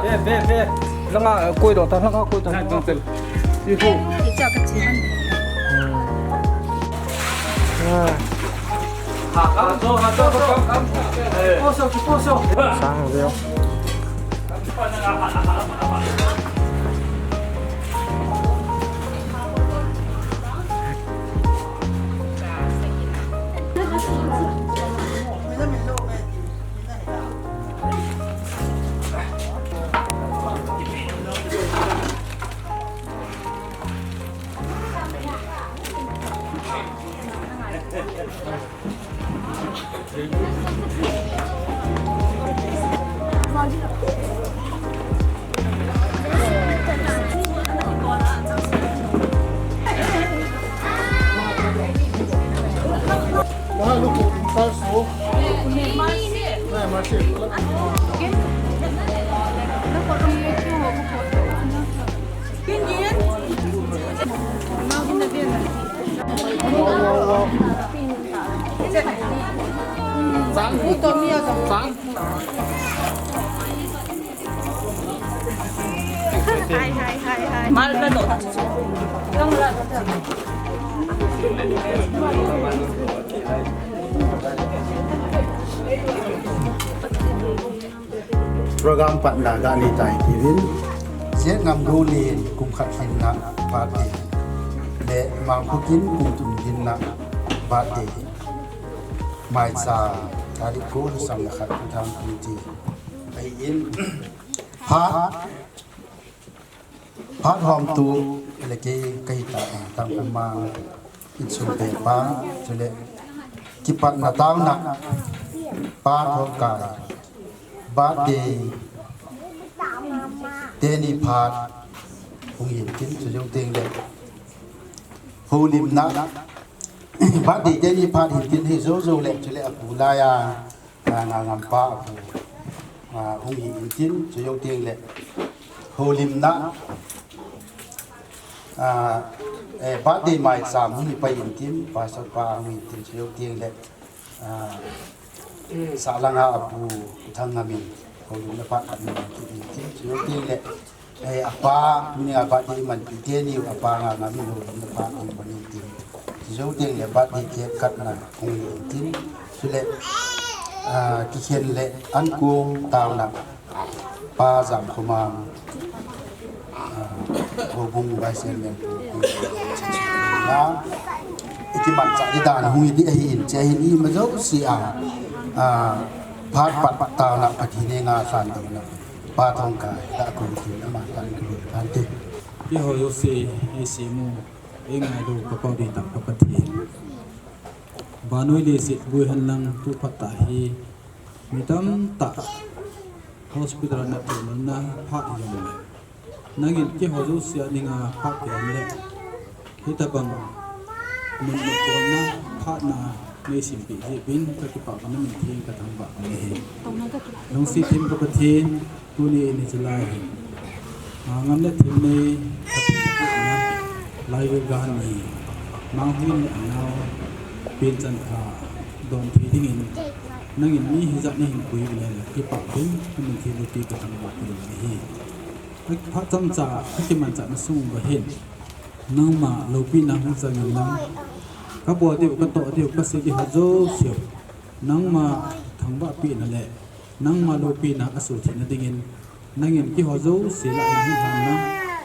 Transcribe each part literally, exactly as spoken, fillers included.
Ve, ve, ve. Langa, eh, koi do ta, langa koi do. Ihu. Icha ka chi han. Ah. Sang ve. Hai, hai, hai, hai. Mal na no. Program patna ga nei tai tivin, Zetngam Golin kum khat hinna birthday le Mangkhokin kum thum hinna birthday. Maicha tarik ko lhasam le khat, two thousand twenty. Ahin, phat, phat hom tu le kei, kei ta, Tangkhul Mang insung pepa, chule kipatna taona, Pa Thongkai birthday teni phat hung hin tin, chujou teng le houlimna, birthday teni phat hin tin, hijou jou le chule apu laiya, a, Ngangam pa apu, a, hung hi in tin, chujou teng le houlimna, a, eh, birthday maicham hung hi pai in tin, pastor pa hung hi in tin, chujou teng le, a, Sahlanga apu Thangngam in houlimna phat khat in hung hi in tin, chujou teng le, eh, apa, tuni a birthday manpi teni u apa Ngangam in houlimna phat in hung hi in tin. Chujou teng le birthday cake katna hung hi in tin. Chule, ah, kikhen le ankong taona Pa Jamkhomang, ah, houbung vice chairman pu, na, ikimanchah di dan hung hi di ahin, che hin ima jouse a, ah, phat pat taona Pathen henga lhandohna Pa Thongkai da ko tin ama tan ko tan te. Keiho jouse, eisemu, eingailou, ka pao ding tah ka Pathen. Vannoi leiset boi hen lang tu phat tah hi mi tamtah hospital a na tou man na phat hi jong le, nangin keiho jouse a dinga phat kihen le, hitabang mun noptona phatna neisim peh jeh uvin ka kipah uvin na min theng ka thangvah kong ahi. Lungset them ka Pathen, tuni in hiche lai hin, a, ngam le thim nei ka Pathen na, Laigil Gani, Manghuin le anao, Penchan kha don thei dingin, nangin mi hijat nahin pui uvin le, kipah uvin na min theng loupi ka thangvah kong ahi. Phat chomcha ka kimanchahna sung uva hin, nangma loupina hung chang in lang, ka bol diu, ka toh diu, ka sei diu ho jouse u Nangma thangvahpina le nangma loupina asuhtheng nadingin, nangin keiho jouse lah a nahung lhan nang,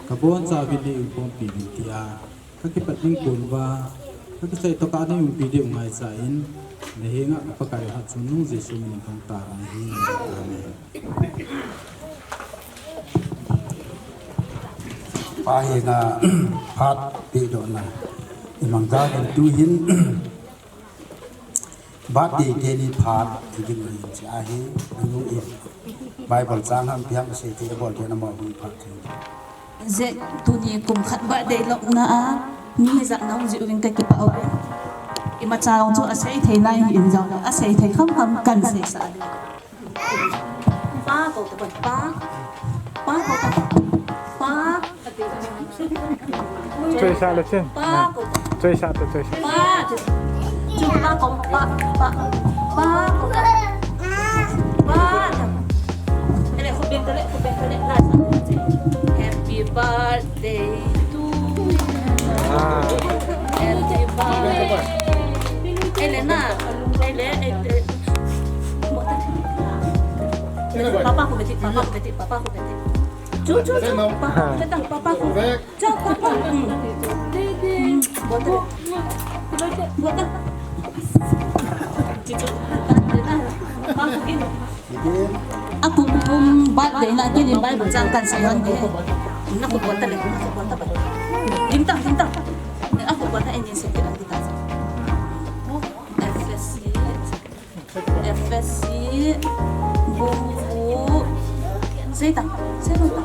kabonchauvin neiumkhompi uvin tia kakipat ding kon uva, kakichai tokah neiumpi diu ngaicha in, nahenga ka Pakai hatchungnung Jesu minin kahung tao ahi. Amen. Pa henga phat pedohna imang jal in tuhin birthday teni phat igin u hin chi ahi, anu in Bible chang ham ipi ham asei thei, abol thei na mo hun phat thei. Jeh tuni kum khat birthday louhna a mi hijat na hung jih uvin kakipah uve. Imacha jong chu asei thei nai hih in jong le, asei thei kham kham kan seisah ding. Pa kou ta, pa. Pa kou ta. Pa. Choisah le chin. Pa kou ta. Choisah ta, choisah. Pa. Chu pa kou, pa, pa. Pa kou ta. Pa. Ele, khut beng ta le, khut beng ta le. Last. Happy birthday to you. Ah. Happy birthday. Ele na. Ele, ele. Papa ko beti, papa ko beti, papa ko beti. Chu, chu, chu. Papa ko beti, papa ko. Chu, papa. Hmm. Hmm. Bota. Bota. Chu, chu. Papa ko beti. Akum kum birthday na kinin Bible chang kan sei hon de. Na khut bota le, na khut bota ba. Dim ta, dim ta. Akhut bota, eini sei ke lang kita. F S C. F S C, bung gup. Sei ta, sei ta.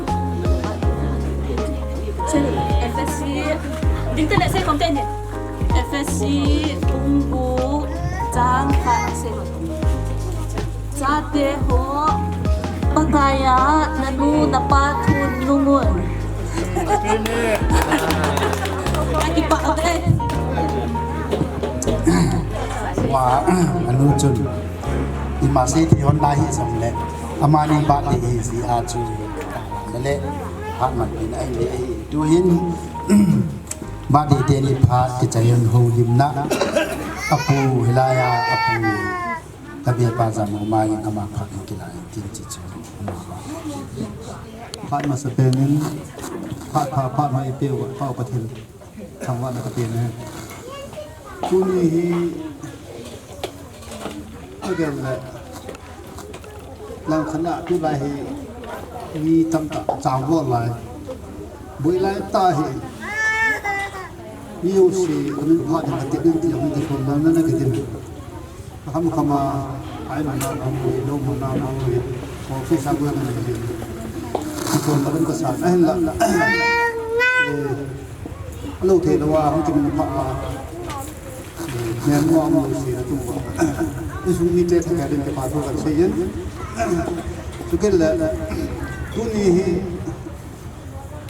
Sei, F S C. Ding ta le sei khom te ni. F S C, bung gup, chang khat sei. Chate ho, Pakai a nanu napa thu nungun. Akipah uve. Wa, anu chun. Ima sei thei hon lai hih jongle, amani birthday hi jeh a chu. Kale, phat manpi na ahi, ahi. Tuhin, birthday teni phat kichai hon houlimna. Apu hilai a, apu. Ka biapa jam u ma in ama phat in kilai in tin chi chu. Phat masapen in, phat pha, phat hoi peuva, Pa Pathen thangvahna kapen e. Tuni hi, agel le, langkhat a tulai hi, mi tamtah chang vo lai. Boi lai tah hi, mi jouse, kamin phat in kati ding ti, kamin ti khom na, na, na kati ding. Kham kham a, ai mana bang ui, lou mana bang ui, office a bang ui. Kon malam ka sa, ahin la. Eh, lou thei lou a, hung kimin pha a. Eh, men mo am lou si na tu ba. Isung mi te thei ka din ke pa tu kan sei yin. Chu kel le, tuni hi,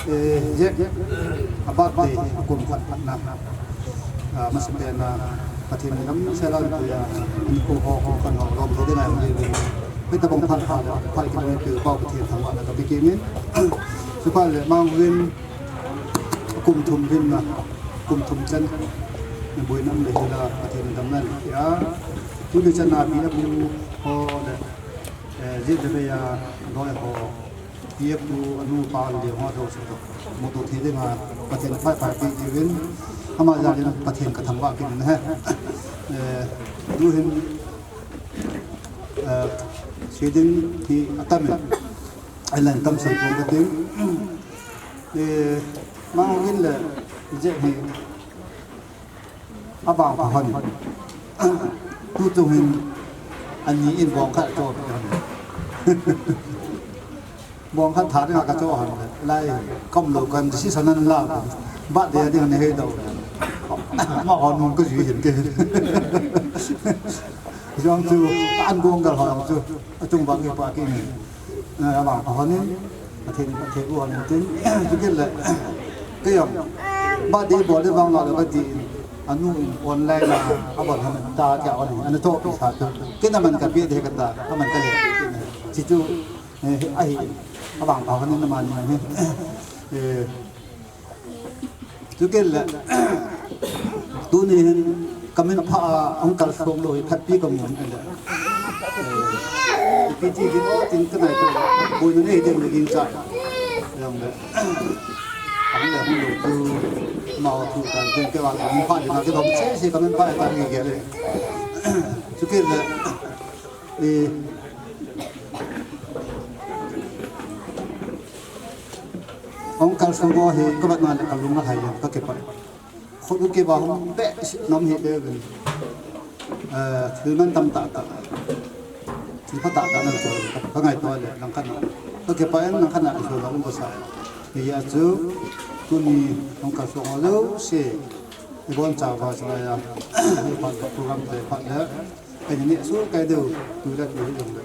Eh, Jack, a birthday, akum khat phatna. Ah, masapen a, Pathen in damsel a, nikho ho, ho, kan ho, lom thei ding a, hung ding. Hitabang phat pha le, phat kilometer, Pa Pathen thangvahna kape kit in. Chuphat le, Mang Vin, kum thum vin na, kum thum chan, boina um le hila, Pathen in damna le, ya. Tuni chan a, pi na bu, ho, le, eh, Jack le ya, loi ho, P F tu anu pa le ho jouse toh. Muto thei dinga Pathen phai phai pe jiuvin. Ama jal in Pathen ka thangvah kit in he. Eh, tuhin, eh, sei ding hi atam in. Ai lang tam sei pon ka ting. Eh, Mang Vin le Jack hi Abang pha hon. Tu chung hin ani in bong khat cho pi hon. Bong khat tha dinga ka cho hon. Lai kom lo kan decision an la. Birthday ding ni hei do. Ma hon nung ka ji hin ke. Jong chu an gong gal hon chu. Achung bang ki pa ki ni. Na, abang pha hon in, Pathen, Pathen u hon in tin, chu kel le, kei jong, birthday bol le vang la le kati in, anu in online a, abol hon ta kya hon in, ana to pi sa tu, kei na man ka pi de ka ta, ka man ka le, chi chu, eh, ahi, abang pha hon in na man ni, eh, Chu kel le, tuni hin Ka min pha a, ahung kalsong lou hi phatpi ka mu in le. Eh, ipi ti ding o, tin ka nai to. Boina nei ding le ging cha. Jong le. Ahung le hung lou tu. Mau tu ka ding ke wa ka min pha ding na ke dom se se ka min pha ta nge ke le. Chu ke le. Eh. Ahung kalsong lou hi ka vat na le ka lung a hai ka ke pa. Khut u kiva hung behseh nom hi be uvin. Eh, thil man tam tah tah. Thil pha tah tah nan ko. Ka ngaito le, lang khat na. Ka kipah in lang khat na ka so la um ko sa. Hijeh chun, tuni hung kalsong ho jouse. Ibon chauva sa ya. Ipan program te phat le. Ka ni su kai deu. Tu le tu jong le.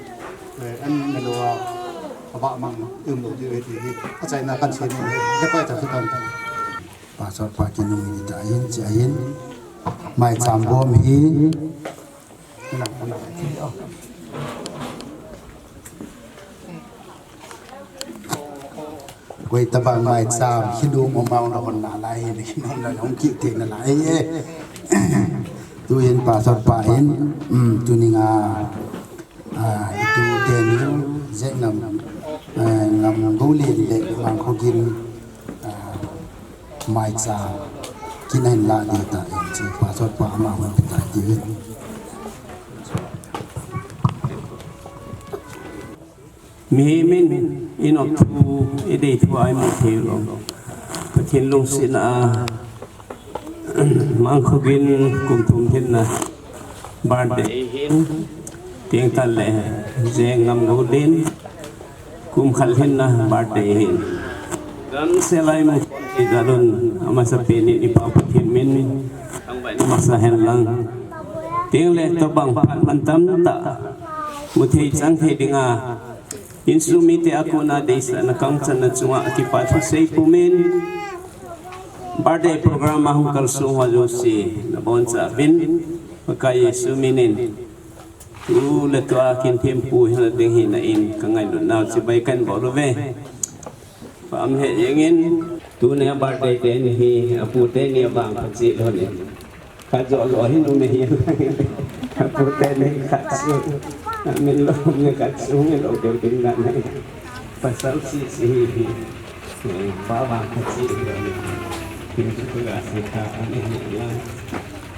Eh, an ne lo a. Aba mang, um lo ti ve ti. Achaina kan se ni. Ka pa ta su tan. Pastor pa kinung in ita ahin, chi ahin. Maicham bom hi. Koi tabang maicham, khinung mo maung na hon na lai hi, khinung na hong ki te na lai e. Tu hin pastor pa hin, um, tuninga. Ah, itu teni, Jengam, eh, Ngamgoulen le Mangkhogin, ah, maicham, kin ahin la ding ta, in chi, pastor pa ama hon pita ti. Mihem in, in of thu, i dei thu a imu thei lou. Pathen lungsetna a, Mangkhogin kum thum hinna birthday ahin, teng tah le Jeng Ngamgoulen kum khat hinna birthday ahin. Gamsel a imu thei jal un, amasapen in i Pa Pathen min thangvah in masa hen lang. Teng le tobang phat mantam tah mu thei chang thei dinga, insung mite a kona deisahna kangchanna chunga kipathu sei pumin, birthday program a hung kalsong ho jouse, nabonchauvin, Pakai Jesu minin. Tu le tua kin thempu hina ding hina in, ka ngailut nau chibai kan bol uve. Pam he jengin, tuni a birthday teni hi, apu teni a vang pachih lou ni. Khat jo jo hin um hi. Apu teni khat su. Amin lou ni khat su ni lou deu ding dan hi. Pasal si si hi hi. Eh, pa vang pachih lou ni. Kin su tu ga si ta ani hi la.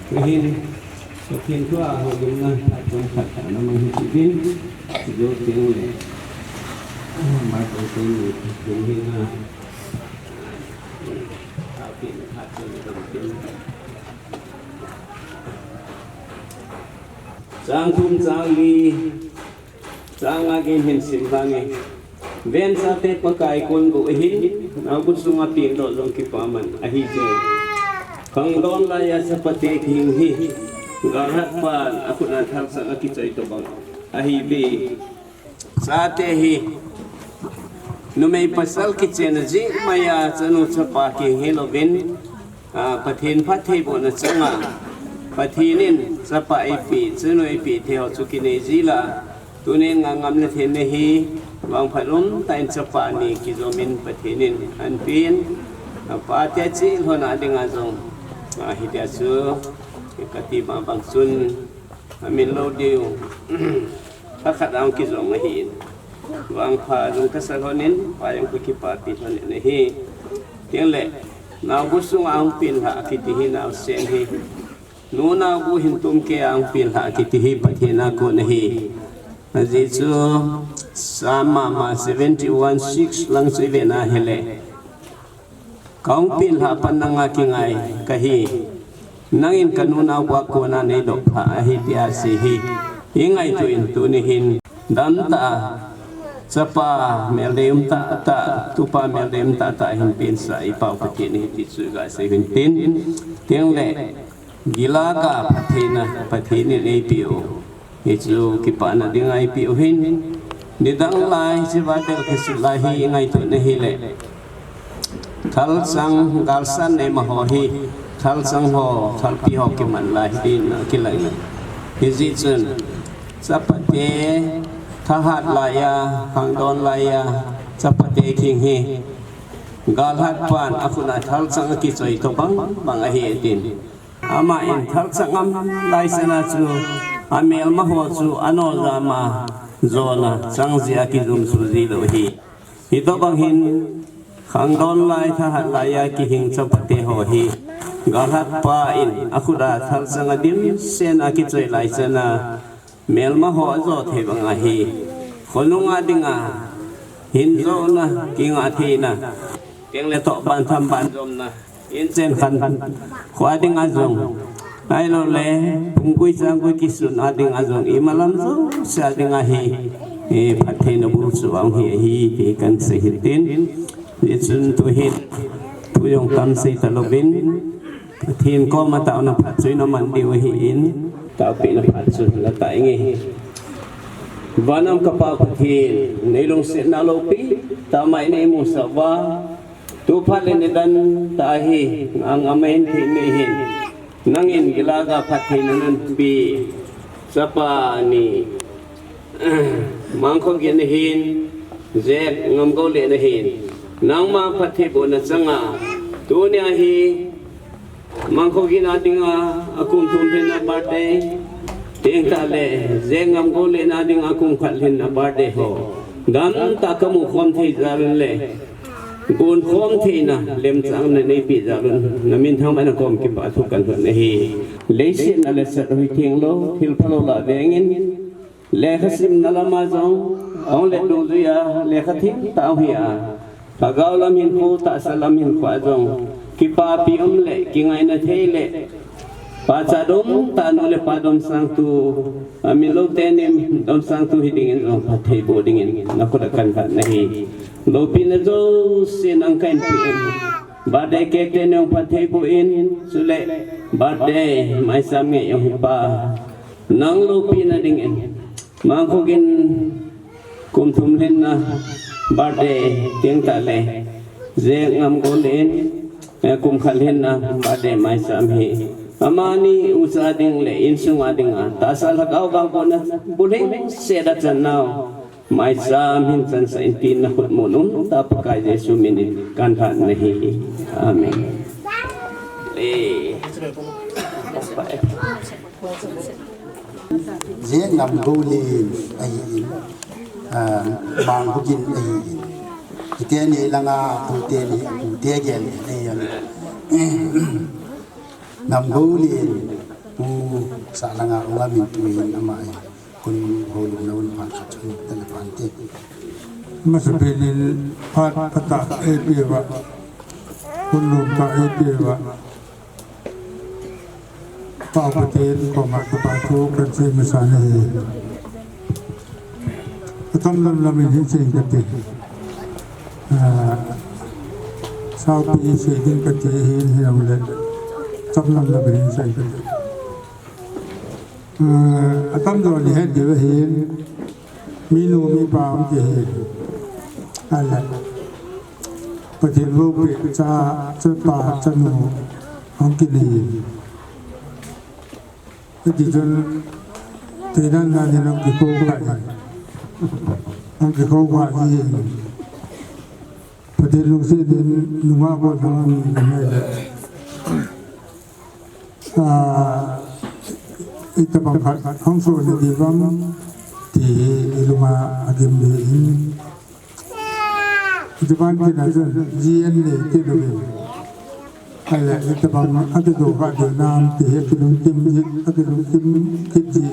Tu hin. Pathen thu a houlimna, phat chom phat tah na mang hi ti din, ti jo teng le. Bible teng le, teng hi na. Thao kin phat chom teng. Chang thum chang li. Chang nga gei hin sim lang e. Ven chate Pakai kon bou ahin, naobu sunga pengdoh jong kipaman ahi je. Khangdon laiya chapate kihing hi, galhat pan akhut a thalchang akichoi tobang ahi be. Chate hi, numei pasal kichenna jeh maiya chanu chapa kihing hilouvin, Ah, Pathen phattheibohna chunga, Pathen in chapa eipeh, chanu eipeh thei ho chu kinei jila, tunin ngam le thei nei hi, vangphat umtah in chapa ni kijom in Pathen in anpen, apa te cheh lhona dinga jong, ah, hitia chu, kati ma bang chun, amin lou diu. Khat khat a hung kijong ahin. Vangpha jong kasa lhonin, pa jong kakipapi lhonin ahi. Tin le, naobu sunga hung penlhah kiti hi naosen hi. Nu naobu hin tumkei a hung penlhah kiti hi Pathen a kon ahi. Ajeh chu, Psalm mama seventy-one six lang chu ivet na hile. Kahung penlhah pan nanga kingai kahi. Nangin kanu naobu a kona neidoh pha ahi tia asei hi. Ingaito in tuni hin damtah a, chapa meldei umtah tah, tupa meldei umtah tah hin pensah i Pau Pathen ahi ti chu iga sei uvin tin. Tin le, gilak a phattheina, Pathen in eipeh u. Hichu kipana dinga eipeh u hin. Nidang lai, hiche Bible kisut lai hi ingaito na hile. Thalchang, galsat neima ho hi, thalchang ho, thalpi ho kiman lai hi din akilang e. Hijeh chun, chapate, thahat laiya, khangdon laiya, chapate kihing hi, galhat pan akhut a thalchang akichoi tobang bang ahi atin. Ama in thal chang ngam lai chana chu amelma ho chu ano jama jona chang jia kijum chu ji lou hi. Hitobang hin khangdon lai thahat lai a kihing chapate ho hi galhat pa in akhut a thal chang a dimset a kichoi lai chana melma ho ajo thei banga hi khonung a dinga hin jona kinga theina, teng le toh ban tham ban jomna, in chen khan kho a dinga jong, ahilou le pung gui chang gui kisun a dinga jong, imalam jouse a dinga hi, eh, phattheina bul chu ahung hi ahi ti kan sei hitin. Hichun tu hin thu jong tam sei talouvin, Pathen koma taona phat chu ina man diu ahin, taopehna phat chu la ta inge. Vannoi ka Pa Pathen, nei lungsetna loupi tah mai nei musah uva, tu phat le nidan tah hi ngang amain thei nei hin, nangin gilou a phattheina nanpe, chapa ni Mangkhogin ahin, Jek Ngamgoulen ahin, nangma phattheibohna changa, tunia hi Mangkhogin a dinga akum thum lhinna birthday, teng tah le Jek Ngamgoulen a dinga akum khat lhinna birthday ho, damtah kamu khom thei jal un le gon khom theina lemchang na neipe jal un, na min thangvahna kom kipa thu kan hon ahi. Leiset na le sat hoi theng lou, thil phalou lah vengin, lekha simna lama jong, ahung let dungjuia lekha thim tah hia, lhagao lam hinkho, tahsa lam hinkho a jong kipapi um le kingaina thei le, pachat um tah nu le pa Domsangtu, amin lou tenin Domsangtu hi dingin jong phattheiboh dingin na khut a kan phat nahi. Loupina jouse nang kahin pe in, birthday cake te nang phattheiboh in, chule birthday maisam ngei jong hi pa, nang loupina dingin, Mangkhogin kum thum lhinna birthday teng tah le, Jek Ngamgoulen, eh, kum khat lhinna birthday maisam hi, amani ucha ding le insung a dinga tahsa lhagao vangbohna bulhing set a chan nau maisam hin chansah in tin na khut mun um tah Pakai Jesu min in kan phat nahi. Amen. Eh. Jek Ngamgoulen ahin, ah, Mangkhogin ahin. Hiteni langa tute ni, tute gel ahin. Ngamgoulen pu sah langa unga min tuin ama ahin. Kon houlimna un phat khat chun tele phan te. Masapen in phat phatah eipeuva, kon lom tah eipeuva, Pa Pathen koma kipa thu kan sei masa nahi. Atam lam lam in hin sei kate. Ah, saupi sei ding kate hin hiam le. Atam lam lam in hin sei kate. Ah, atam jo ni het diu ahin, minu mipa hung kihi. Ahile, Pathen loupina cha, chapa, chanu hung kinei. Hiti chun, theidan dan in hung kikou kha in. Hung kikou kha in. Pathen lungset in nungah bou thang a mi kanei le. Ah, itobang khat hung soh nadiu vem ti hi ilunga agim in. Ituban tina chun ji an nei kit uvin. Ahile itobang akidoh kha diu nam ti hi akilungkim ji, akilungkim kit ji.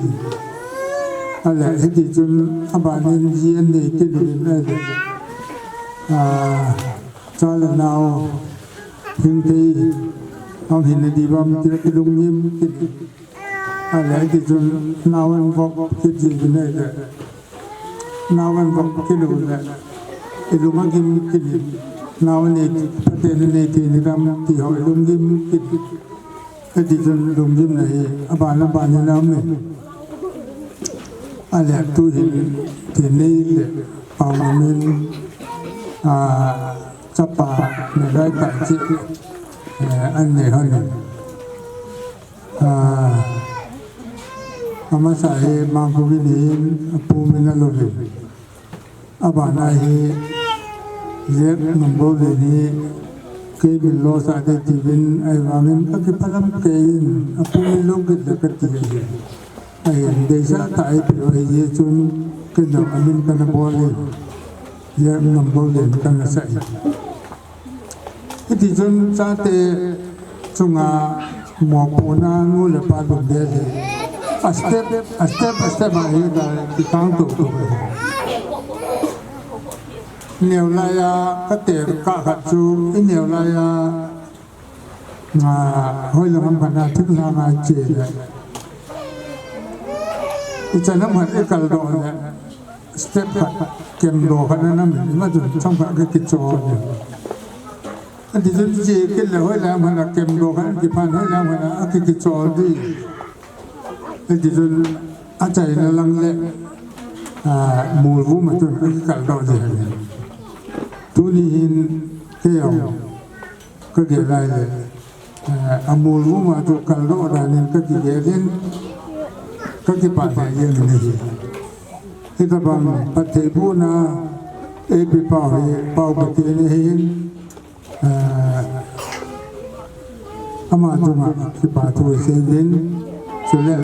Ahile hiti chun aban in ji an nei kit uvin ahile. Ah, cha le nao hing thei, hung hin nadiu vem ti akilungkim kit. Ahile hiti chun nao an vop kit ji uvin ahile. Nao an vop kit uvin le. Ilung agim kit in. Nao nei, Pathen in nei thei ni dam ti ho ilung gim kit. Hiti chun lunggimna hi aban aban in aum e. Ahile tu hin thil nei le pao amin, ah, chapa nei lai pa chi, eh, an nei hon in. Ah, amasa hi Mangkhogin in apu min alo ve. Abana hi Jek Ngamgoulen hi Kei min losah ding tivin, ahivangin kakiphalam kei in, apu min lou kit le kati ahi. Ahin deisah tah eipeh u ahi jeh chun, ken jong amin kana bol in, J. Ngamgoulen kana sah in. Hiti chun chate chunga mopohna nu le pa lunggel hi a step, a step, a step a hi ka kikang tou tou. Neo laiya kate kah khat chu, i neo laiya, a, hoilang ham khat a thinglhang a che le, ichan ham khat i kaldoh le, step khat, kemdoh khat ana um in, ima chun chomkhat kikichol in. Ati chun che kit le hoilang ham khat a kemdoh khat kiphan, hoilang ham khat a kikichol ding. Hiti chun achaina lang le, a, molvum a chun akikaldoh ji ahi. Tuni hin kei jong kagel lai le, a, amolvum a chu kaldoh dan in kakigel in, kakipah lheh jeng in ahi. Hitabang phattheibohna eipeh pau hi Pau Pathen ahin, a, ama chunga kipa thu isei uvin, chule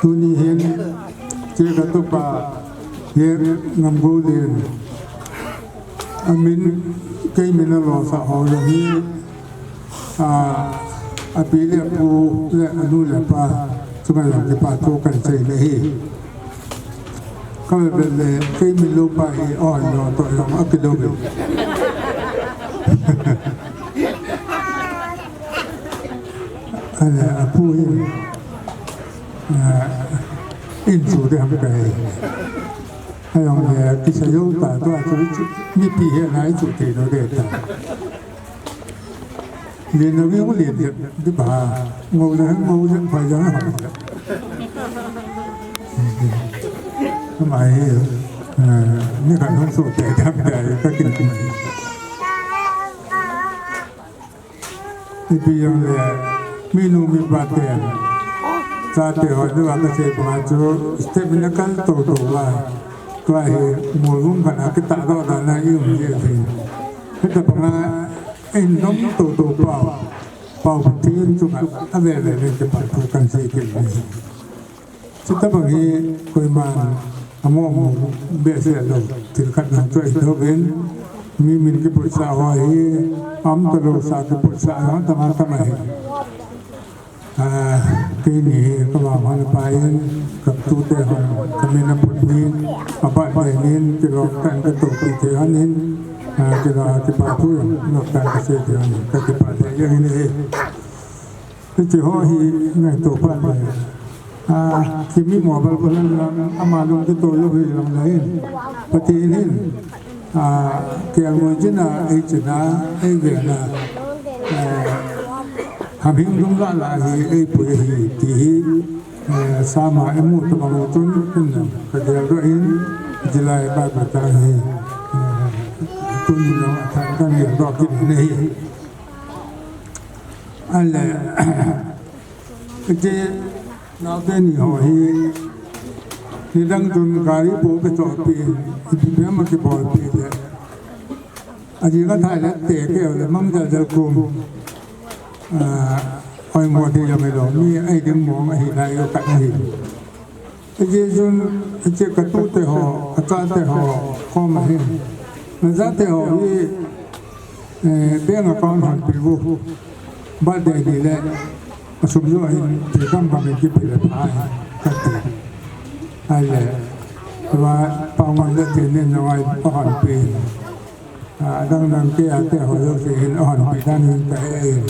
tuni hin che katupa J. Ngamgoulen amin, kei min alosah ho jong hi, a, api le apu le anu le apa chunga jong kipa thu kahin sei in ahi. Kavet vet le kei min lou pa hi, o, jo toh jong akidou ve. Ale apu hi, a, in chu ding ham kahe. Ajongle kisei jou ta, tua chu mipi hina a i chu thei lou ding ta. Lien jong i hung lien jep ding ba, ngou jong, ngou jep, phai jong phai jep. Ama hi, eh, nikhat hung soh tei dam tei kakin kum. Ipi jong le, minu mipa ten chate ho diuva kasei banga chu step in akal tou tou uva, tua hi molvum khat a kitahdoh dan a i um jeh hin. Hitabanga ahin dong tou tou pau, Pau Pathen chunga ave ve le kipa thu kahin sei kit in ahi. Chutabang hi koiman amo mo behseh lou, thil khat nang chu ahi douvin, mi min kiputsah ho hi, aum talou sa kiputsah ho tam a tam ahi. A, keini hi kavang hon apai in, katute hon kamin aput nin, abirthday nin, kilom tah in katohpi thei hon in, a, kila kipa thu jong lom tah in kasei thei hon in, kakipah thei jeng in ahi. Hiche ho hi ngaito phat le, a, kimi mo bal bal lang, ama lung kito jou hi lang le hin. Pathen hin, a, kelngoi chin a, ei chin a, ei ven a, a, hamhing lung lah lah hi eipui ahi ti hi, a, sama imu tabang u chun, kum jong kagel doh in, hilai Bible chang hi, a, tuni jong athah in kahin gel doh kit in ahi. Ahile, hiche naote ni ho hi, nidang chun gari po kichohpeh in, ipi pi ama kibolpeh le, ajing athai le te keu le mang jal jal kum, a, oimo thei jong hilou, mi ahi ding mong ahi lai u khat ahi. Hijeh chun, hiche katute ho, kachate ho, kom ahin. Nachate ho hi, eh, bank account honpeh u. Birthday ni le, asum joh hin, thil gam gam in kipe le pha ahi, kati. Ahile, tua, Paongam le Tenen jong ahon, ahonpeh in. A, dang dang kei a te ho jouse hin, ahonpeh dan hin kahe in.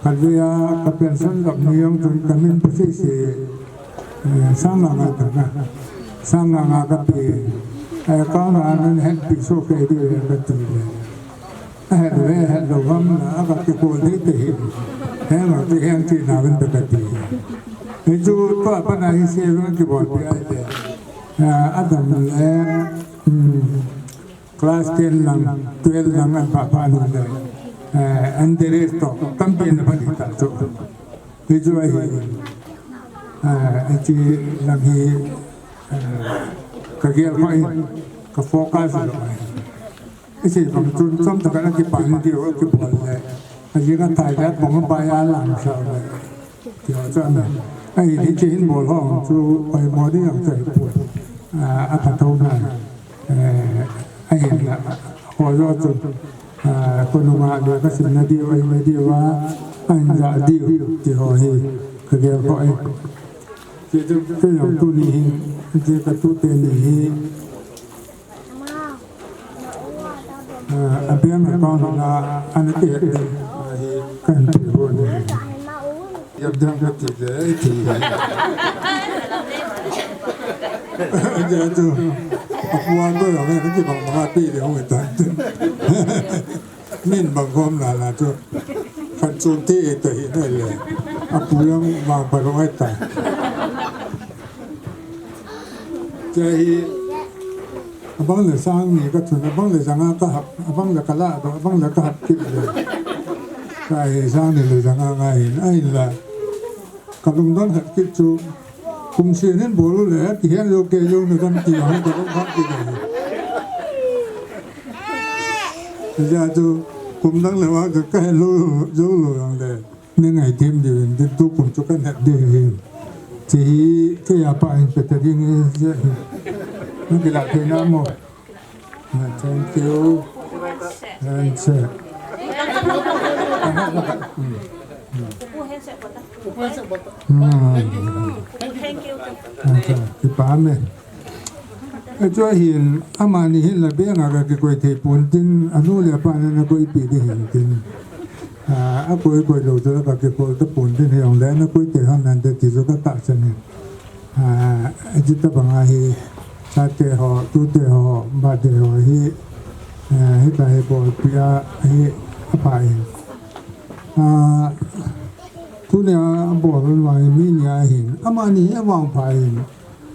Khatvei a ka pension gap ni jong chun ka min pu sese, eh, sang nga nga tah na. Sang nga nga ka pe. Eh, account a nan hetpi soh kei diu ve kati le. Ahet uve, ahet lou ham la, aga kikol thei te hi. Heng a ti heng ti na vin ta kati. Hichu tua pat a hi saving kibolpi ahile. Eh, adam le, hmm, Class ten lang, twelve lang an pha pha nu le, eh, an interest toh tampi ana pha ding ta chu. Hichu ahi, eh, hiche lang hi, eh, ka gel kha in, ka focus lou ahi. Isei bang chun chomcha khat a kipan diu a kibol le. Ajing a thai jat bang a pai a lam sa le. Ti ho chu ahi. Ahi, hiche hin bol ho chu poimo ding jong chu ahipoi. A, apha tho nai. Eh, ahinla, ho jo chu, a, khonunga le kasimna diu, ahina diu a, ahin ja diu, ti ho hi, kagel ho ahi. Hiche chu, kei jong tuni hi, hiche katute ni hi, a, a bank account la ana kihet ding, a, hi kahin pe u ahi. Yap ding kati le, ti. Hiche chu, apu a toh jong, kibang bang a pe ding hung tan. Min bang khom la la chu. Khat chun te e ta hi nai le. Apu jong vangphat lou ahi ta. Hiche hi, abang le sang ni ka chun, abang le janga ka hap, abang le ka la doh, abang le ka hap kit le. Hiche hi sang ni le janga ngai hin, ahinla. Ka lungdon het kit chu, kum sen hin bol u le, kihen jou kei jou na dam ti ho ka lung hat kit ahi. Hijeh a chu, kum dang le vang chu ka het lou, jou lou jong le. Nei ngaidam diu vin, tukum chu kahin het diu ahi. Hiche hi, kei a pa hin pe ta ding ahi, hiche hi. Nang kilah thei na mo. Ah, thank you. Handshake. Hmm. Hmm. Acha, kipah e. Hichu ahin, amani hin la bank a kakikoi thei pon tin, anu le apa na ana koipeh ding ahin tin. Ah, akoi koi lou chu la kakikoi ta pon tin, hijongle ana koi thei hon nante ti chu katahsan e. Ah, hiche tabang a hi, chate ho, tute ho, birthday ho hi, eh, hitia hi bolpi a hi, apha e. Ah, tunia abol vang hi mi ni ahin, amani hi avangpha in,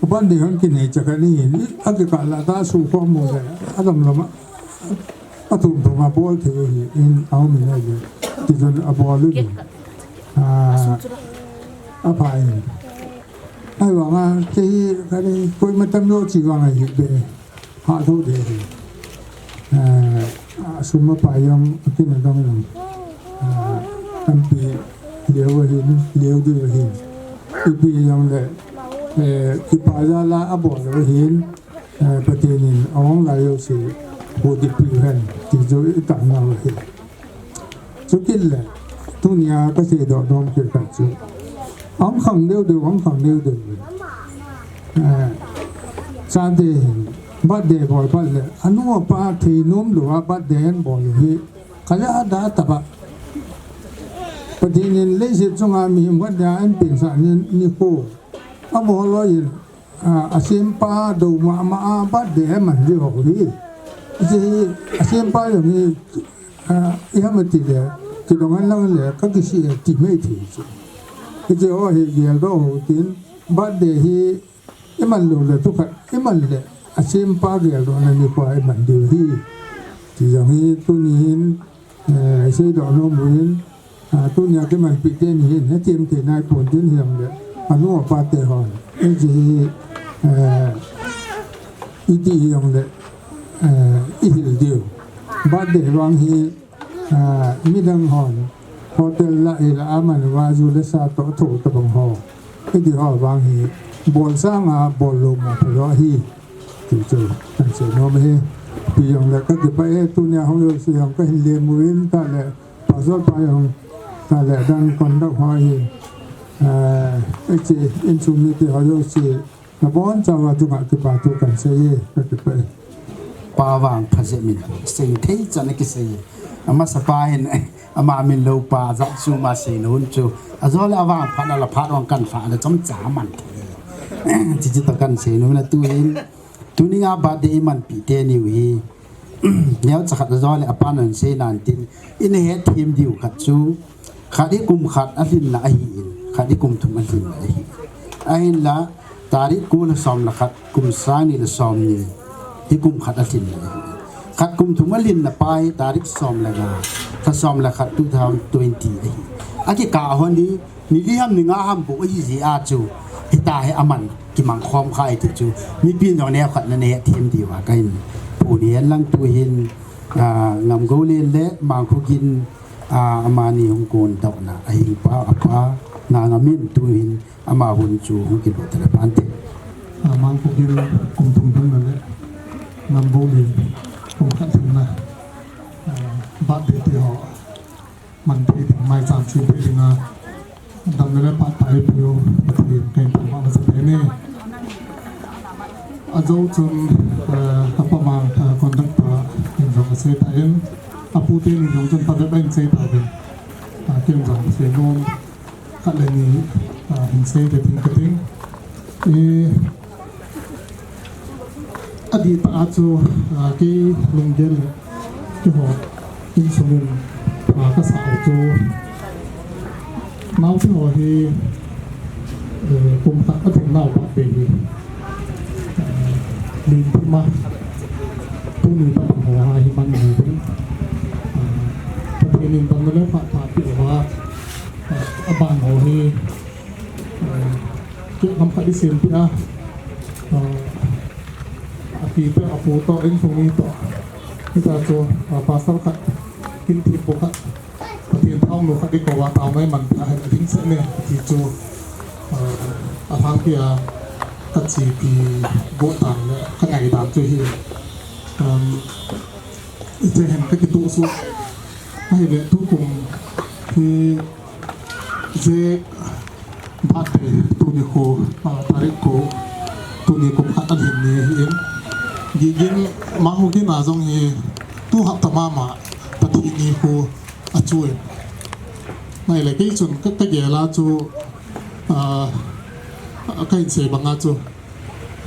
a birthday hon kinei cha khat ni hin, akikah lah tah a sukhom u le, adamlam a, athum thum a bol thei ahi, in aum in ahile, tichun abol u hin. Ah, apha in. Ahivanga, kei hi, kani, koima tam lou chi vang ahi be. Hah lou de hi. Eh, a sum a pai jong, akin adong jong. Eh, tampi leo ahin, leo diu ahin. Ipi jong le, eh, kipa jal a abol u ahin, eh, Pathen in ahung lai jouse, huhdoh peh u hen, ti chu i tah nau ahi. Chukit le, tunia kasei doh nom kit khat chu. Ahung khang deu deu, ahung khang deu deu. Eh, chate hin, birthday bol phat le, anu apa thei nom lou a birthday ahin bol u hi, khaja da tah a. Pathen in leiset chunga mihem khat dia ahin pensah ni, nikho. Abol lou in, a, asempa dou mama a birthday aman diu hi. Hiche hi, asempa jong hi, a, iham ati le, kidong hen lang le, kakisih e ti mai thei chu. Hiche ho hi geldoh hou tin, birthday hi iman lou le, thukhat iman le, asempa geldohna nikho a iman diu hi. Ti jong hi, tuni hin, eh, isei doh nom u hin, ah, tunia kimanpi teni hin, hethem thei nai pon tin hijongle, anu apa te hon. Hiche hi, eh, iti hijongle, eh, ihil diu. Birthday vang hi, ah, midang hon, hotel lah a aman uva ju le sa toh tho tabang ho. Hiti ho vang hi, bol sanga bol lou ma pha lou ahi. Ti chu, kahin sei nom ahi. Ipi jongle kakipah e, tunia hung jouse jong kahin lem uvin, tah le, pastor pa jong, tah le, adang conduct ho hi. Eh, hiche, insung mite ho jouse, nabonchauva chunga kipa thu kahin sei e, kakipah e. Pa vangpha jeh min, seng thei chan a kisei e. Amasa pa hin, ama min lou pa jat chu ama seina hun chu. Ajole avangphat na la phat vang kan phat na chomcha man thei. Hiche chu toh kahin sei nom na tu hin. Tunia birthday imanpi teni u hi. Neocha khat ajole apan ahin sei nan tin. Ina hethem diu khat chu. Khat hi kum khat alhinna ahin. Khat hi kum thum alhinna ahi. Ahinla, tarik ko le som le khat, kum sang ni le som ni, hi kum khat alhinna ahi. Khat kum thum alhinna pa hi tarik som le nga, lha som le khat two thousand twenty ahi. Akikah hon hi, ni li ham ni nga ham bou ahi jeh a chu, hitia hi aman kimang khom kha ahi ti chu, mipin jong neo khat na nei hethem diuva kahin phon ahi. Ahinlang tu hin, Ah, Ngamgoulen le Mangkhogin, ah, amani hung kondohna, ahing pa, apa, Ngangamin tuhin ama hun chu hung kilut le pante. Ah, Mangkhogin kum thum lhingna le Ngamgoulen kum khat lhingna, ah, birthday te ho man thei ding, maicham sem thei dinga damna le phat pha eipeu Pathen kahin thangvah masa peh e. Ajou chun, eh, apa mang, eh, conductor in jong asei tan, apu teni jong chun phabep ahin sei tan. Ah, ken jong seinom khat le ni, ah, hin sei ding kating. Eh, Adih tah a chu, ah, kei lunggel le keiho insung in, ah, kasah u chu naote ho hi, eh, kum khat alhin nau birthday hi, eh, len thim a tuni tah ho a hi man hi ding. Ah, Pathen in damna le phat pha peh uva, ah, aban ho hi, eh, keh ngam khat i sem peh a, ah, api toh, apu toh, insung mi toh, hita chu, ah, pastor khat, kin thempu khat, Pathen thanom khat i kou a, taona i man peh a, hiding seh ne ti chu, ah, alhangpi a kachepi got dan le kangai dan chu hi, um, hiche hin kakitoh suh. Ahile tukum hi Zek birthday tuni kho, ah, tarik ko, tuni kum khat alhin ni ahin. Gigin, Mangkhogin a jong hi tu hapta mama Pathen nikho achuin. Ahile kei chun ka, kagel a chu, ah, kahin sei banga chu,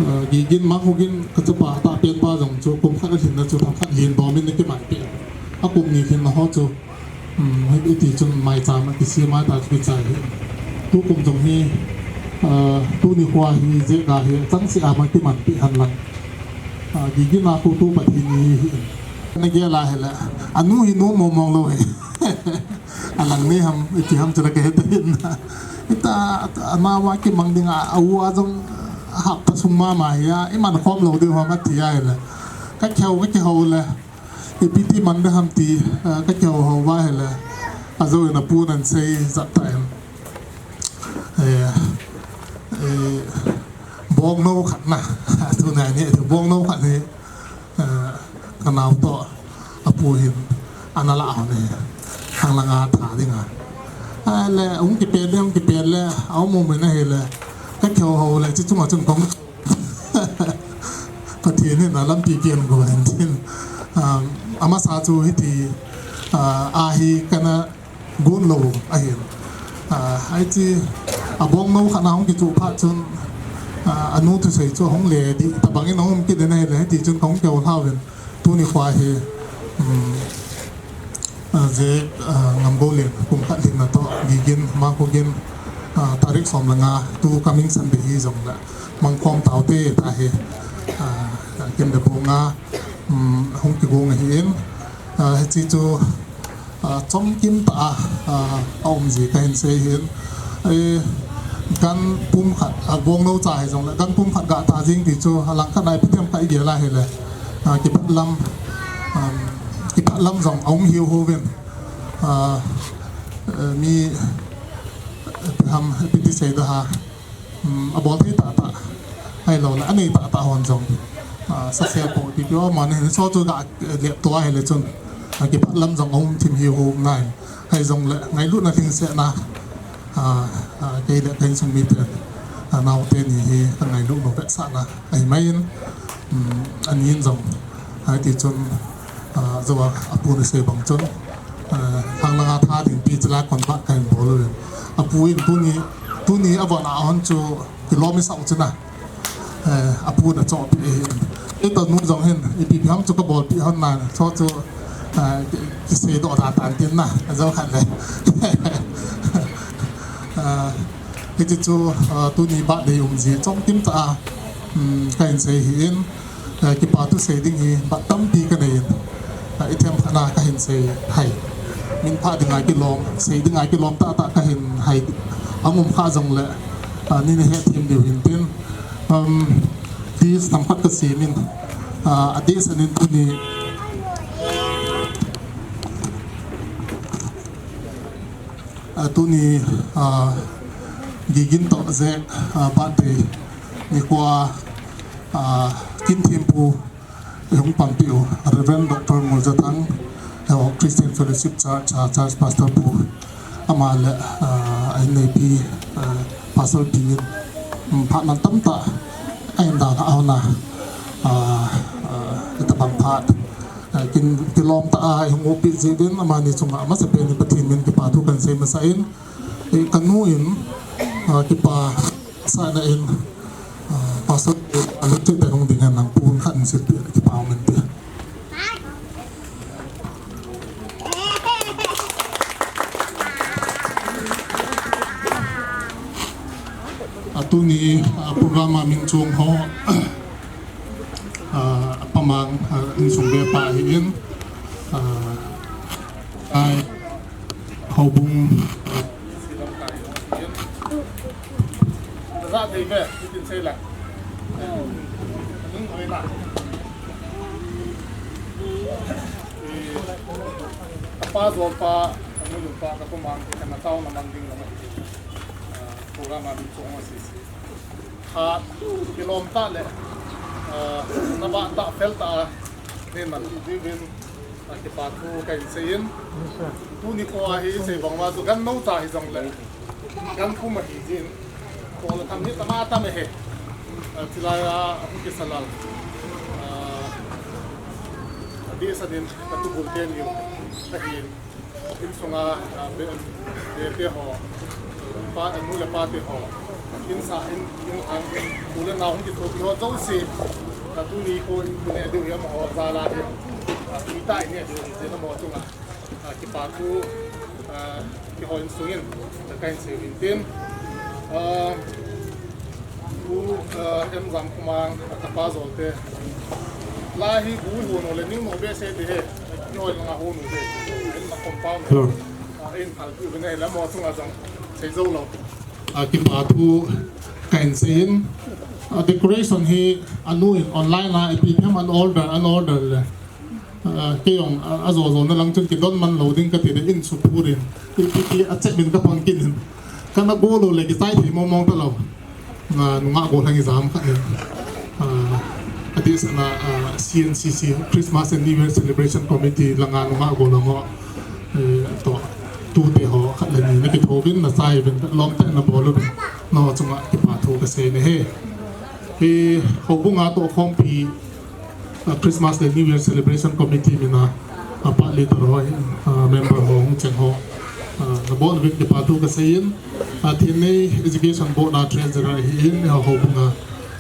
ah, Gigin, Mangkhogin kachapa tahpen pa jong chu kum khat alhinna chu themkhat lhin dom in akiman peh. Akum ni lhinna ho chu, um, hiti chun maicham a kisem a ta chu kichai hi. Tukum jong hi, ah, tuni kho hi Zek a hi changseh a ma kiman peh hen lang, ah, Gigin a kho tu Pathen ni hi. Nagel a hile, anu hi nom mong mong lou hi. Alang nei ham, iti ham chu la kahe ta hin. Hita, anao a kimang ding a, a u a jong hapta sung mama hi a, iman khom lou diu ham ati ahile, kakihou, kakihou le, ipi ti man ding ham ti, ah, kakihou hou uva ahile, ajou in apun ahin sei jat tan. Eh, eh, bongnou khat na, tunai ni, bongnou khat hi, eh, kanao toh apu hin ana lah hon e, khang langa tha dinga. Ahile hung kipe le, hung kipe le, aum um in ahile, kakihou hou le, hiche chunga chun kong Pathen in alampi pen go hen tin. Um, amasa chu hiti, ah, ahi kana gon lou ahin. Ah, hiche abongnou khat na hung kichuh phat chun, ah, anu thusei chu hung le ding tabang in ahung um kit in ahile, hiti chun kahung kihou lhau vin. Tuni kho hi, um, ah, Zek, ah, Ngamgoulen kum khat lhinna toh, Gigin, Mangkhogin, ah, tarik som le nga, tu coming Sunday hi jong le, mang khom taute tia hi, ah, kin le bong a, um, hung kigong ahin, ah, hiche chu, ah, chomkim tah a, ah, aum ji kahin sei hin. Eh, gan pum khat, ah, bongnou cha hi jong le, gan pum khat ga ta jing ti chu, alang khat a ipi ti ham kagel a hile, ah, kiphat lam, um, kiphat lam jong aum hiu hiu vin. Ah, eh, mi, eh, ipi ham, ipi ti sei da ha. Um, abol thei tah tah, ahilou le, anei tah tah hon jong, ah, sasel po ti pi o man hin, so chu ga, eh, lep to ahile chun, ah, kiphat lam jong aum thim hiu hiu nai. Ahi jong le, ngailutna lhingsetna, ah, ah, kei le ka insung miten, ah, naote ni hi, ka ngailut lou vetsahna ahi mai in, um, ani in jong, ah, hiti chun, ah, jou a, apun asei bang chun, ah, khang langa tha ding pi chu la kon ba kahin bol uvin. Apu in tuni, tuni avon a hon chu kilom isah u chu na. Eh, apun achohpeh ahin. Eito nu jong hin, ipi pi ham chu kabolpeh hon nan, chu chu, ah, ki, kisei doh da tan tin na, ajou khat le. Ah, hiti chu, ah, tuni birthday um ji, chomkim tah a, um, kahin sei ahin. Eh, kipa thu sei ding hi, bat tampi kanei in, ah, ithemkhat na kahin sei hai. Min pha dinga kilom, sei dinga kilom tah tah kahin hai. Aum kha jong le, ah, nin ahet them diu hin tin. Um, dis tam khat kasem in, ah, adeh sen in tuni, Tuni, ah, gigin toh jeh, ah, birthday nikho a, ah, kin thempu, i hung panpi u, Reverend Doctor Nguljathang, eh, Christian Fellowship Church, ah, Church Pastor pu, ama le, ah, a inneipi, ah, Pastor pi in, um, phat man tamtah, a in dan a hona, ah, ah, itobang phat, ah, kin, kilom tah a, i hung upi jeh uvin, amani chunga, amasapen in Pathen min kipa thu kan sei masa in, eh, ka nu in, ah, kipa sahna in, ah, Pastor, ah, lungset tah in hung ding hen lang pun khat in silpeh le kipa um inte. Ah, tuni, ah, program a min chong ho, ah, Pamang, ah, insung vepa ahin, ah, ai, houbung, ah, Ka pa jol pa, ka nu jol pa, ka Pamang, ka na tao na man ding na ma, ah, program a min chong ho sese. Ah, kilom tah le, ah, nabah tah, fel tah a, nei man ding uvin, ah, kipa thu ka in sei in. Tuni kho a hi sei bang uva chu gan nou cha hi jong le, gan pum ahi jin. Kho le tham hi tama tam e he. Ah, chilai a, ah, hung kisa lal. Ah, adeh sa din, ka tubul te niu. Ka hin. Insunga, ah, be, be te ho, pa, nu le pa te ho, insa, in, in, ah, u le nao hung kithopi ho jouse, ah, tuni kho in, in ne diu hi amaho jal a hin, ah, tui tah in ne diu hi jeh in amaho chunga, ah, kipa thu, ah, keiho insung in, ah, ka in sei uvin tin, ah, Pu, eh, M. Jamkhomang, a tapa jolte. Lai hi bu i hon u le ning mo be se te he. Noi langa hon u te. En na compound. Hello. Ah, in al pu ne la mo sunga jong. Sei jou lou. Ah, kipa thu ka in sei in. Ah, decoration hi anu in online a ipi phem an order, an order le. Ah, kei jong, ah, ajo jo na lang chun kidon man lou ding kati le in su phu rin. Ipi pi a chet min ka pang kin hin. Kana go lou le kichai thei mong mong ta lou. Ah, nungah gollhang ijam khat in. Ah, adeh sa na, ah, C N C C, Christmas and New Year Celebration Committee langa nungah gollhang ho. Eh, toh, tute ho khat le ni na kitho uvin, na chai uvin, lom tah in na bol uvin. Nangho chunga kipa thu ka sei na e. Hi, houbung a tohkhompi, ah, Christmas le New Year Celebration Committee mina, ah, pa leader ho, ah, member ho, hung cheng ho, ah, na bon uvin kipa thu ka sei in, ah, Thennei Education Board a treasurer ahin, ah, houbung a,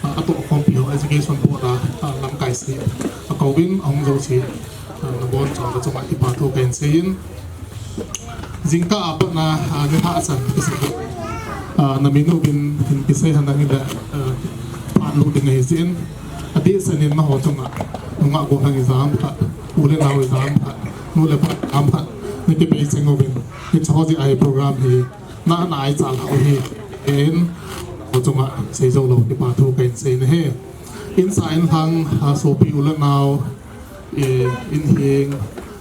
ah, atohkhompi ho Education Board a, ah, lamkai sei, ah, akouvin, ahung jouse, ah, na bon chauva chunga kipa thu ka in sei in, Jingkah a pat na, ah, ni lhah chan kisei. Ah, na min u bin hin kisei han nang in le, ah, phat lut ding ahi jeh in. Adeh sa in nangho chunga, nungah gollhang ijam khat, u le nao ijam khat, nu le pa ijam khat, na kipei cheng uvin. Hiche ho jeh a hi program hi, na, na ai chal hou hi, in, nangho chunga sei jou lou kipa thu ka in sei na e. Insa inlhang, ah, sopi u le nao, eh, in heng,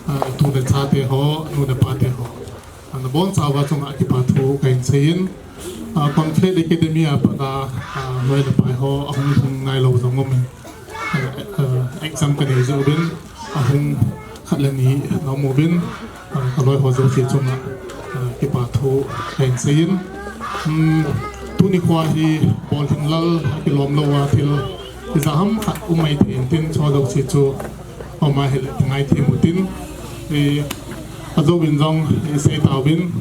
ah, tu le cha te ho, nu le pa te ho. Ah, na bon chauva chunga kipa thu ka in sei in, ah, Conclave Academy a pat a, ah, loi le pai ho, ahung hung nai lou jong um in, ah, ah, exam ka nei jeh uvin, ahung khat le ni na um uvin, ah, ka loi ho jouse chunga, ah, kipa thu ka in sei in, um, tuni kho hi bol hin lal, kilom lou a thil, ijat ham khat um mai thei in tin, chu jouse chu, Ama hile, ngai thei mu tin, eh, ajouvin jong, eh, sei tauvin,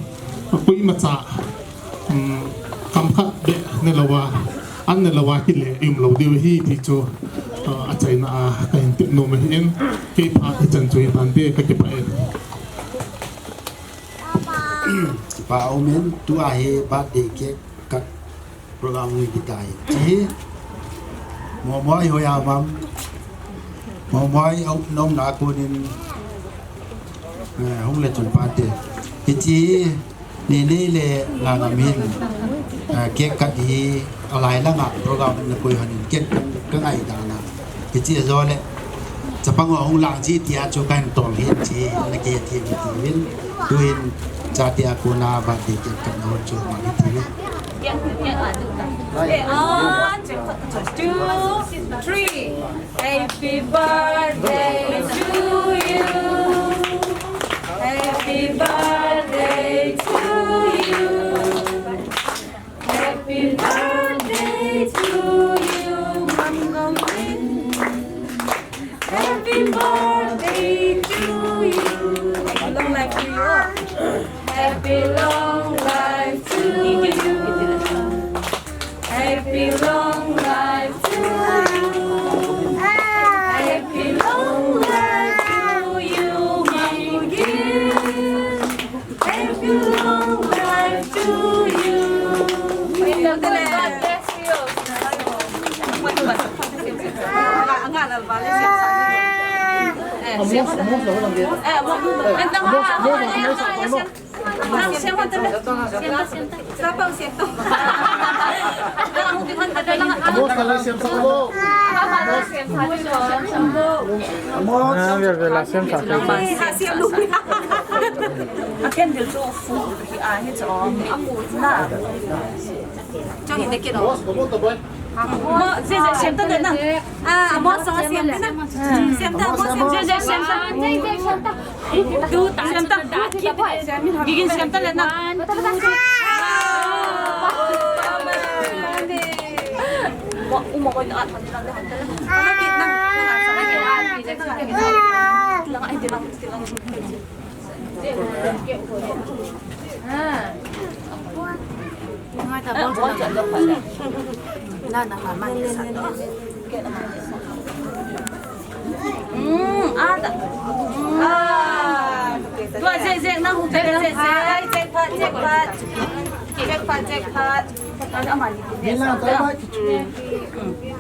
koima cha, um, kam khat beh ne louva, an ne louva kile i um lou diu ahi ti chu, uh, achaina a, ka hin tep nom ahin, kei phat hichan chu hitante ka kipah e. Kipa umin, tua hi birthday cake cut program ni kitai. Chi. Momoi hoi a mam. Momoi au nom na kunin. Eh, hung le chun pate. Kichi ni ni le na na min. Eh, cake cut hi alai langa program na koi hanin cake ka ngai dana. Kichi ajo le. Chapang hung lang chi tia chu kan tol hin chi na ke ti ti win. Tuin Chate a kona birthday cake kat na ho chu mang hiti ve. One, two, three. Happy birthday to you. Happy birthday to you. Happy birthday to you, Mangongwin. Happy birthday to you. Long life to you. Happy long life to you. Happy long life to you. Happy long life to you, Mangongwin. Happy long life to you.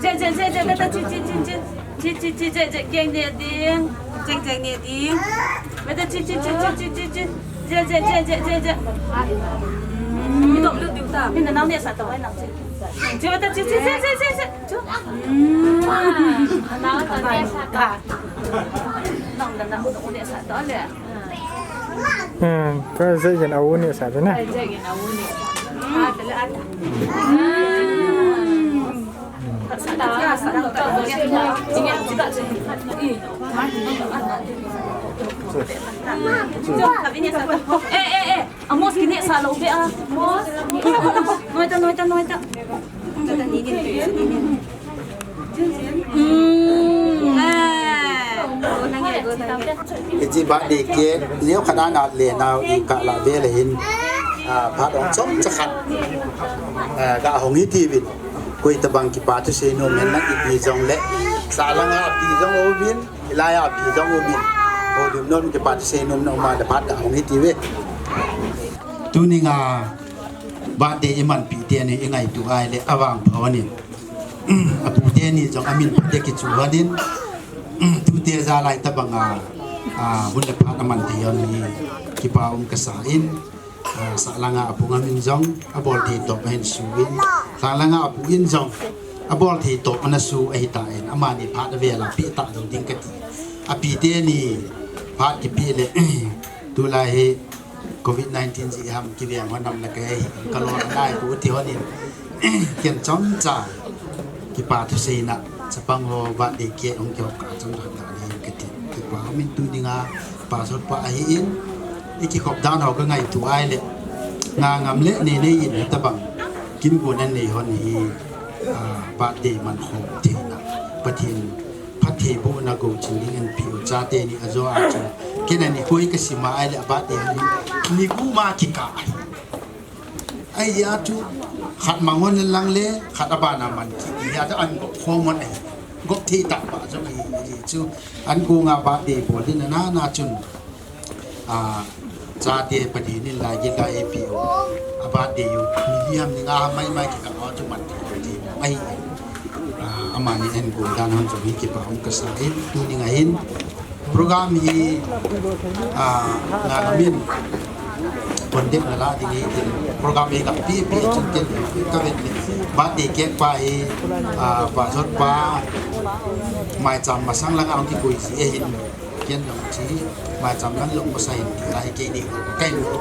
Chi, chi, chi, chi, chi, chi, chi, chi, chi, chi, keng ne ding. Cheng, cheng ne ding. Beta chi, chi, chi, chi, chi, chi, chi. Je, je, je, je, je, je. Mm. Mi dom lu diu ta. Mi na nau ne sa to ai nang chi. Chi beta chi, chi, chi, chi, chi, chi. Chu. Mm. Nang da nau ne sa to le. Hmm, ka je gen a u ne sa to na. Ka je gen a u ne. Mm. Eh, eh, eh. Amos, kini sa lo be a. Noita, noita, noita. Hmm. Eh. Iti birthday cake, neo khat ana le nau i ka la be le hin. Ah, phat ong chom cha khat. Ah, ga hong hi ti vin. Koi tabang kipa thusei nom hen nang ipi jong le. Sa langa pi jong o vin, ilai a pi jong o vin. O lim nom kipa thusei nom na uma le phat da hong hi ti ve. Tuni nga birthday i manpi teni i ngaito ai le avang pha onin. Apu teni jong amin pha te kichu onin. Tute ja lai tabanga, ah, hun le phat aman thei on hi kipa um ka sa in. Ah, sa langa apu nga min jong, abol thei top ahin su in. Sa langa apu in jong, abol thei top ana su ahi ta in. Amani phat avel a pi ta dong ding kati. Api teni phat kipi le, tulai hi covid nineteen ji ham kiveng hon nam na ka hi, ka lo nai ku ti hon in. Ken chom cha. Kipa thusei na, chapang ho birthday cake hong kihop ka chang dan dan hi kati. Kipa min tuni nga, pa sot pa ahi in, i kikhop dan ho ka ngaito ai le. Nga ngam le nei nei in tabang. Kin go na nei hon hi, ah, birthday man ho thei na. Pathen, phatthei bohna go chin ding in pi u chate ni ajo a chu. Ken ani koi ka sima ai le birthday ni, ni gu ma kika ai. Ahi a chu, khat mang hon lang le, khat abana man kit. Ahi a chu an gop khom hon ahi. Gop thei ta pa chu ahi, ahi chu. An gu nga birthday bol din na na chun. A, chate padi nin lai ki ka A P O. A birthday u. Miliam ni nga mai mai ki ka a chu man kit. Ahi. Ah, amani en gu dan hon chu hi kipa um ka sa in, tuni nga hin program hi, ah, nga min contact na la ding hi, program hi ka pi pi chun ken ka vet ni. Birthday cake pa hi, ah, pa jot pa mai cham masang langa ang ki koi si e hin. Ken jong chi, maicham lang jong masa in ti lai kei ni, kai lo.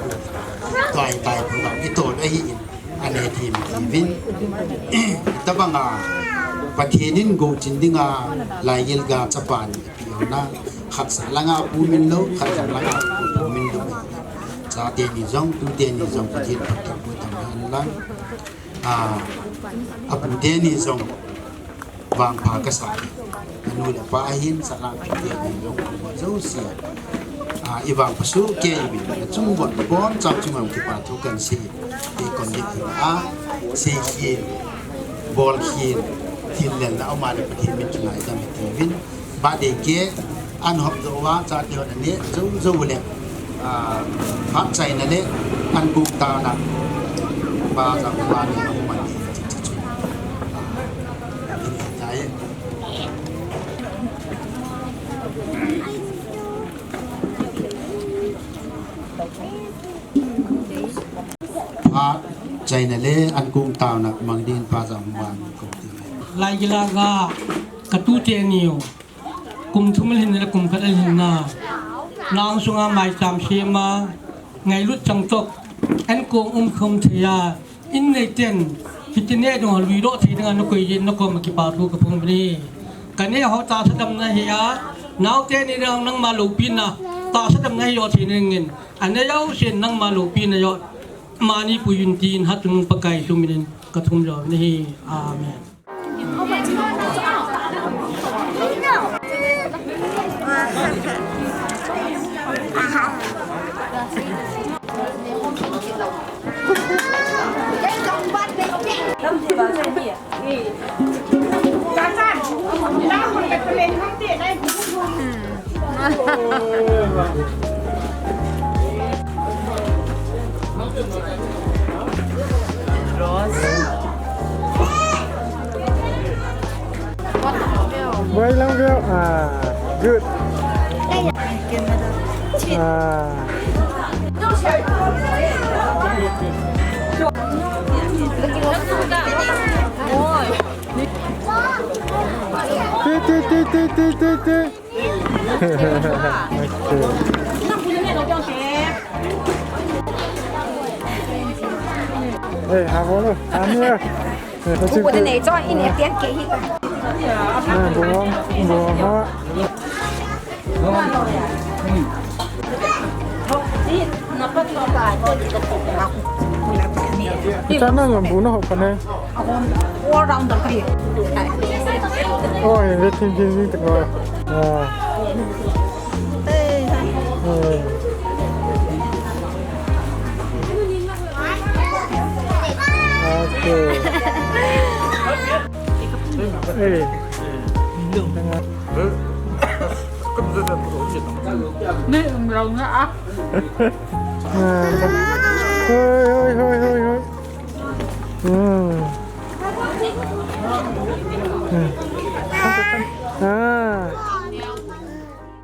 Tuai tai pu bang i tol ahi in, ane thim ti vin. Tabanga, Pathen in go chin dinga, lai gil ga chapa ni, pi na, khat sa langa pu min lo, khat sa langa pu min lo. Chate ni jong, tute ni jong, Pathen Pathen pu tam han lang. A, apute ni jong, vangpha kasa. Anu le apa ahin, sala pite ni jong, pu ma jo si. A, i vangpha su ke i bin, na chung bon, bon, chang chung ang kipa thu kan si. Te kon ni a, si ki, bol ki, tin len na, o ma le Pathen min chunga i dam ti vin. Birthday cake, an hop jo wa, chate hon ane, jo, jo le. A, phat chaina le, an kung taona. Pa jang pa ni, an man ni, chi, chi, chi. A, in, in, tai. Phat chaina le, an kung taona, mang din pa jang pa ni, kung ti. Lai gila ga, ka tute ni yo. Kum thum alhin le kum khat alhin na. Nang sunga maicham sema, ngailut chang chok. An kong um khom thei a. In nei ten, hiti ne dong lui lo thei ding a na koi yin na kom kipa thu ka phong ni. Ka ne ho tahsa damna hi a. Naote ni dang nangma lopi na. Tahsa damna hi yo thei ning in. Ane yau sin nangma lopi na yo. Mani pu yun tin hat nung Pakai suminin ka thum jo ni hi. Amen. Boy lang view. Ah, good. Ah. Ti, ti, ti. Eh, ha, bolo, ha, ni, ah. Eh, bu de nei cho in e tian ke hi. Eh, bu, bu, ha. Cha na ngam bu na hop kan hai. All rounder ka hi. Oi, ve thing thing thing tak lo. Ah. Oi. Okay. Eh. Ni um lo na ah. Ah. Hoi, hoi, hoi, hoi, hoi. Hmm. Hmm. Ah.